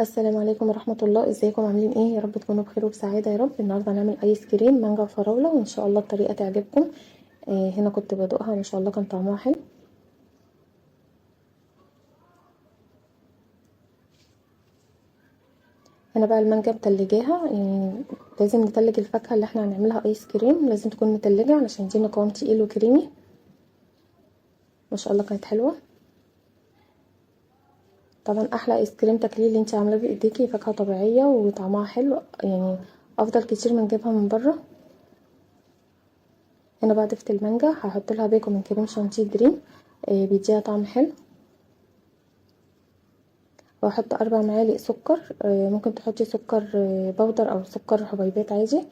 السلام عليكم ورحمة الله. ازيكم عاملين ايه؟ يا رب تكونوا بخير وبسعادة يا رب. النهاردة هنعمل ايس كريم مانجا وفراولة، وان شاء الله الطريقة تعجبكم. هنا كنت بدوقها ما شاء الله كان طعمها حلو. هنا بقى المانجا متلجاها، يعني لازم نتلج الفاكهة اللي احنا هنعملها ايس كريم، لازم تكون متلجة علشان يدينا قوام تقيل وكريمي. ما شاء الله كانت حلوة. طبعا احلى ايس كريم تاكليه اللي انت عاملاه بايديكي، فاكهة طبيعية وطعمها حلو، يعني افضل كتير من نجيبها من بره. هنا بقى ضفت المانجا، هحط لها باكو من كريم شانتيه دريم، بيديها طعم حلو. واحط 4 معالق سكر، ممكن تحطي سكر بودر او سكر حبيبات عادي.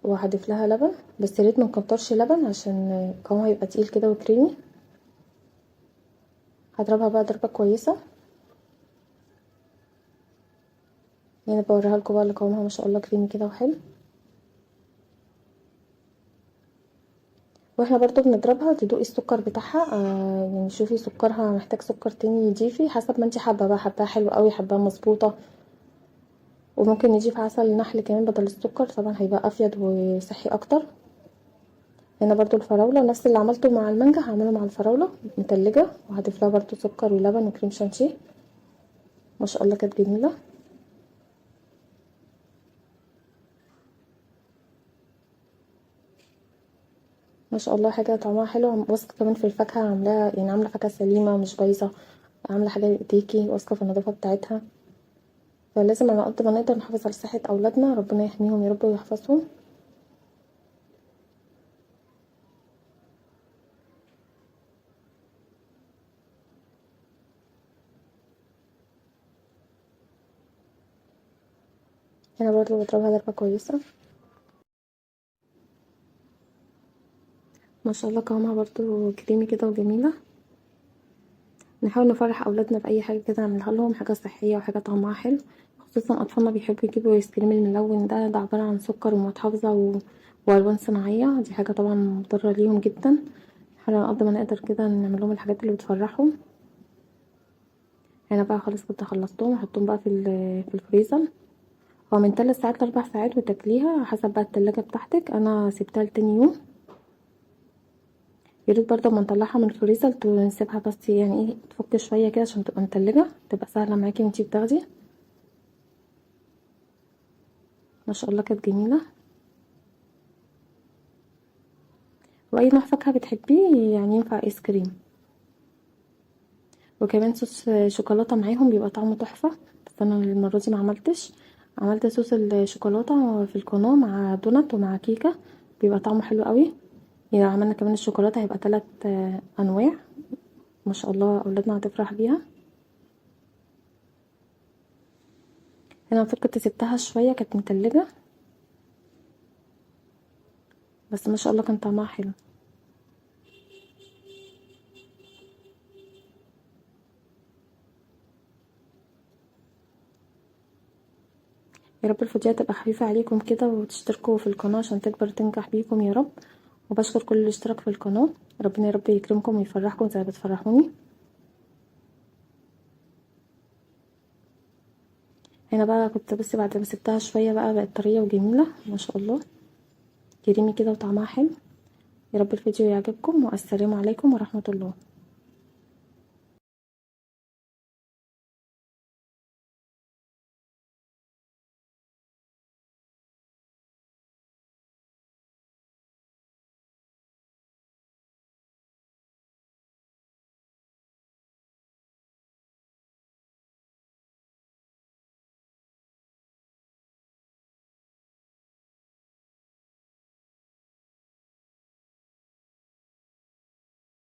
وهضيف لها لبن، بس يا ريت ما نكترش لبن عشان قوامها يبقى تقيل كده وكريمي. هضربها بقى ضربه كويسة. هنا بوريها لكم بقى اللي قوامها ما شاء الله كريمي كده وحلو. واحنا برضو بنضربها تدوقي السكر بتاعها، يعني شوفي سكرها محتاج سكر تاني يضيفي حسب ما انت حابة بقى، حباها حلو قوي حباها مظبوطة. وممكن نضيف عسل نحل كمان بدل السكر، طبعا هيبقى افيد وصحي اكتر. هنا برضو الفراوله نفس اللي عملته مع المانجا هعمله مع الفراوله متلجه، وهضيف لها برضو سكر ولبن وكريم شانتيه. ما شاء الله كانت جميلة. ما شاء الله حاجة طعمها حلو، واثقة كمان في الفاكهة، عاملاها يعني عامله فاكهة سليمة مش بايظة، عامله حاجة بايديكي، واثقة في النظافة بتاعتها. فلازم على قد ما نقدر نحافظ على صحة اولادنا، ربنا يحميهم يا رب ويحفظهم. هنا برضو بضربها ضربه كويسة. ما شاء الله قوامها برضو كريمي كده وجميلة. نحاول نفرح اولادنا باي حاجة كده نعملها لهم، حاجة صحية وحاجه طعمها حلو. خصوصا اطفالنا بيحبوا يجيبوا ايس كريم الملون ده، ده عبارة عن سكر ومواد حافظه والوان صناعية، دي حاجة طبعا مضرة ليهم جدا. نحاول على قد ما نقدر كده نعمل لهم الحاجات اللي بتفرحهم. هنا بقى خلاص كنت خلصتهم، احطهم بقى في الفريزر. هو من 3 ساعات ل4 ساعات وتاكليها حسب بقى التلاجة بتاعتك. انا سبتها لتاني يوم. يا ريت برضه ما نطلعها من الفريزر نسيبها بس يعني ايه تفك شوية كده عشان تبقى متلجه، تبقى سهلة معاكي وانتي بتاخدي. ما شاء الله كانت جميلة. واي نوع فاكهة بتحبيه يعني ينفع ايس كريم. وكمان صوص شوكولاتة معاهم بيبقى طعمه تحفة، بس انا المرة دي ما عملتش. عملت صوص الشوكولاتة في القناة مع دونات ومع كيكة، بيبقى طعمه حلو قوي. يعني لو عملنا كمان الشوكولاتة هيبقى 3 انواع. ما شاء الله اولادنا هتفرح بيها. هنا المفروض كنت سبتها شوية كانت متلجه، بس ما شاء الله كان طعمها حلو. يا رب الفيديوهات تبقى خفيفة عليكم كده، وتشتركوا في القناة عشان تكبر تنجح بيكم يا رب. وبشكر كل اللي اشترك في القناة، ربنا يا رب يكرمكم ويفرحكم زي ما بتفرحوني. هنا بقى كنت بس بعد ما سبتها شوية بقى بقت طرية وجميلة ما شاء الله، كريمي كده وطعمها حلو. يا رب الفيديو يعجبكم، والسلام عليكم ورحمة الله.